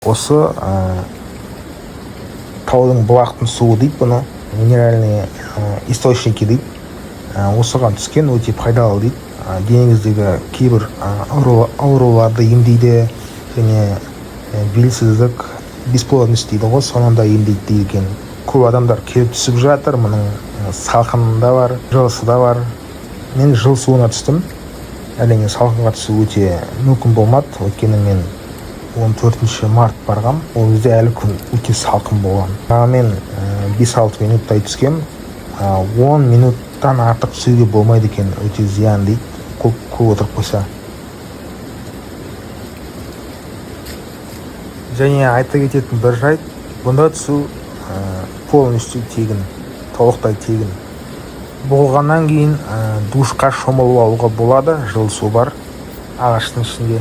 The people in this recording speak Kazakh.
Осы таудың, бұлақтың суы дейді бұны, минеральные источники дейді. Осыған түскен өте пайдалы дейді. Денеңіздегі кейбір ауруларды емдейді және белсіздік, бесплодность дейді ғой, соны да емдейді дейді екен. Көп адамдар келіп түсіп жатыр. Мұның салқыны да бар, жылысы да бар. Мен жылы суына түстім. Әрине, салқынға түсу өте мүмкін болмады, өйткені мен 14 март барғам, ол кезде әлі күн өте салқын болған. Мен 5-6 минуттай түскем. 10 минуттан артық түсуге болмайды екен, өте зиян дейді көп, көп отырып қойса. Және айта кететін бір жайт: бұнда түсу полностью тегін, толықтай тегін болғаннан кейін, душқа шомылып алуға болады, жылы су бар ағаштың ішінде.